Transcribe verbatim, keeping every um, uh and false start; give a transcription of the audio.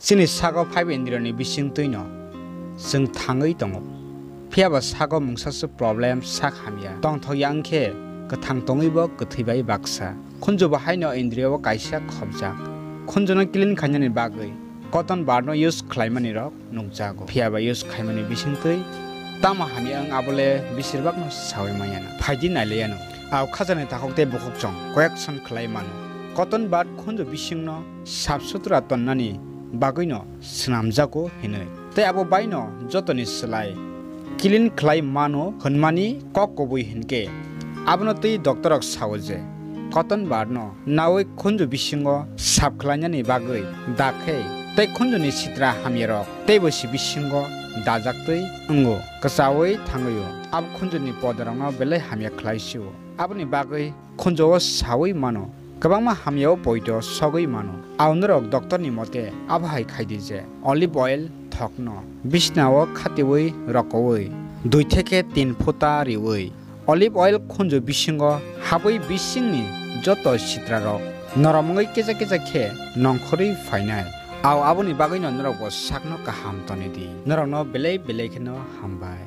Chini sago five indriyoni bisingtwino chwng thangwi tongo. Phiyaba sago mungsaswk problem sak hamya. Tongthokya wngkhe kwthang tongwibo kwthwi bai baksa. Khunjubo haino indriyo kaisa khopjak. Khunjuno clean khainani bagwi cotton budno use khlaimanirok nukjago. Phiyaba use khaimani bisingtwi tamo hamya wng abole besirbakno sawi manyana. Phaidi nailaiano. Ao khajani takhuk tei bukhukchong correction khlai mano. Cotton bud khunju bisingno sap sutra tonnani bagwino swnamjago hinwi. Tei abo baino jotoni slai clean khlai mano hwnmani kok kubui hinkhe abono twi doctorrok sao je cotton budno nawi khunju bisingo sap khlainani bagwi dakhe tei khunjuni sitra hamyarok teibo si bisingo dajaktwi wngo, kwchaui thangwio. Abo khunjuni podarokno belai hamya khlai sio. Aboni bagwi khunjuo saui mano, kwbangma hamyao poito sogwi mano. Ao norok doctorni mote abo hai khaidi je olive oil thokno bisnao khatiui rokoui dui theke tin phuta riui olive oil khunju bisingo habwi bisingni joto sitrarok norom wngwi kisa kisa khe nongkhorwi phainai. Ao aboni bagwino norokbo sakno kaham tonidi. Norokno belai belai kheno hambai.